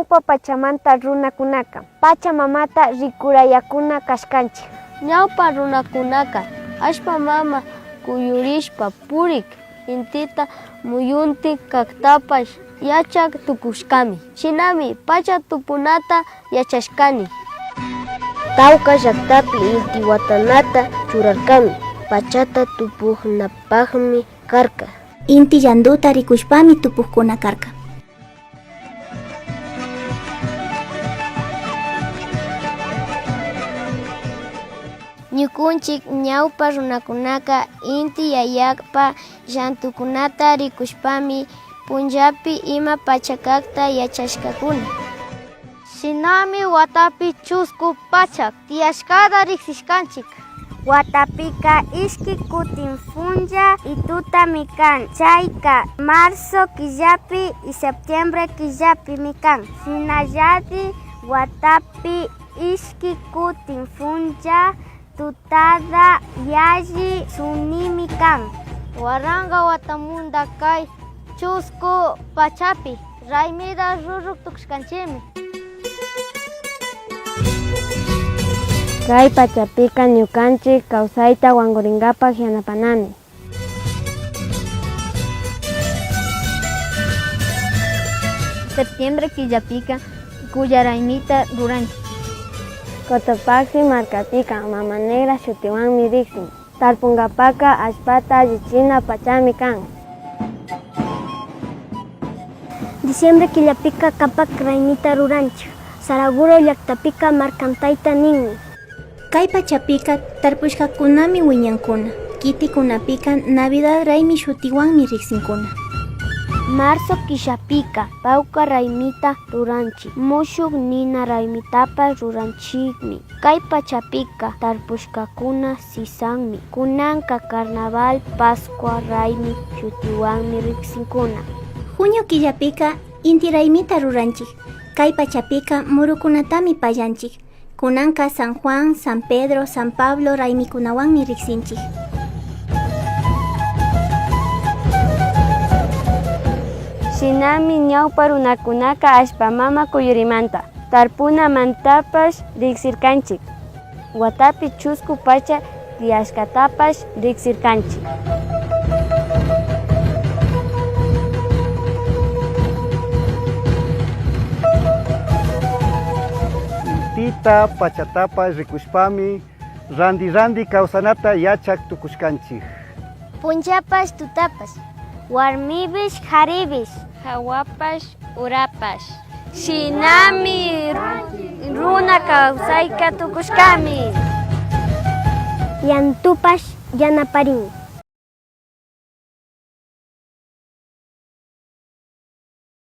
Ñawpa pachamanta runakunaka Pachamamata rikurayakuna kashkanchik. Ñawpa runakunaka allpa mama kuyurishpa purik intita muyunti kaktapash yachak tukushkami. Shinami pacha tupunata yachashkani. Tawka llaktapi intiwatanata churarkami, pachata tupuknapakmi karka. Inti llanduta rikushpami tupukkuna karka. Ñukunchik ñawpa runakunaka inti yayapa llantukunata rikushpami punllapi ima pacha kakta yachashkakuna. Shinami watapi chusku pacha tiyashkata riksishkanchik. Watapika ishki kutin punlla y tutami kan. Chayka marzo killapi y septiembre killapimi kan. Shinallatik watapi ishki kutin punlla tutada yalli sunimi kan. Waranka watamunda kay chusku pachapi raymita ruruk tukushkanchikmi. Kay pachapika ñukanchik kawsayta wankurinkapak yanapanami. Septiembre killapika kullaraymita ruranchik. Cotopaxi markapika Mama Negra shutiwanmi riksin. Tarpunkapaka allpata allichina pachami kan. Diciembre killapika kapak raymita ruranchik. Saraguro llaktapika markantayta ninmi. Kay pachapika tarpushkakunami wiñankuna. Kitikunapika Navidad raymi shutiwanmi riksinkuna. Marzo killapika pawkar raymita ruranchik. Mushuk nina raymitapash ruranchikmi. Kay pachapika tarpushkakuna sisanmi. Kunanka Carnaval, Pascua raymi shutiwanmi riksinkuna. Junio killapika inti raymita ruranchik. Kay pachapika murukunatami pallanchik. Kunanka San Juan, San Pedro, San Pablo raymikunawanmi riksinchik. Shinami ñawpa runakunaka allpa mama kuyurimanta, tarpunamantapash riksirkanchik. Watapi chusku pacha tiyashkatapash riksirkanchik. Intita pachatapash rikushpami ranti ranti kawsanata yachak tukushkanchik. Punllapash tutapash, warmipish karipish, hawapash urapash. Shinami runa kawsayka tukushkami. Llantupash yanaparin.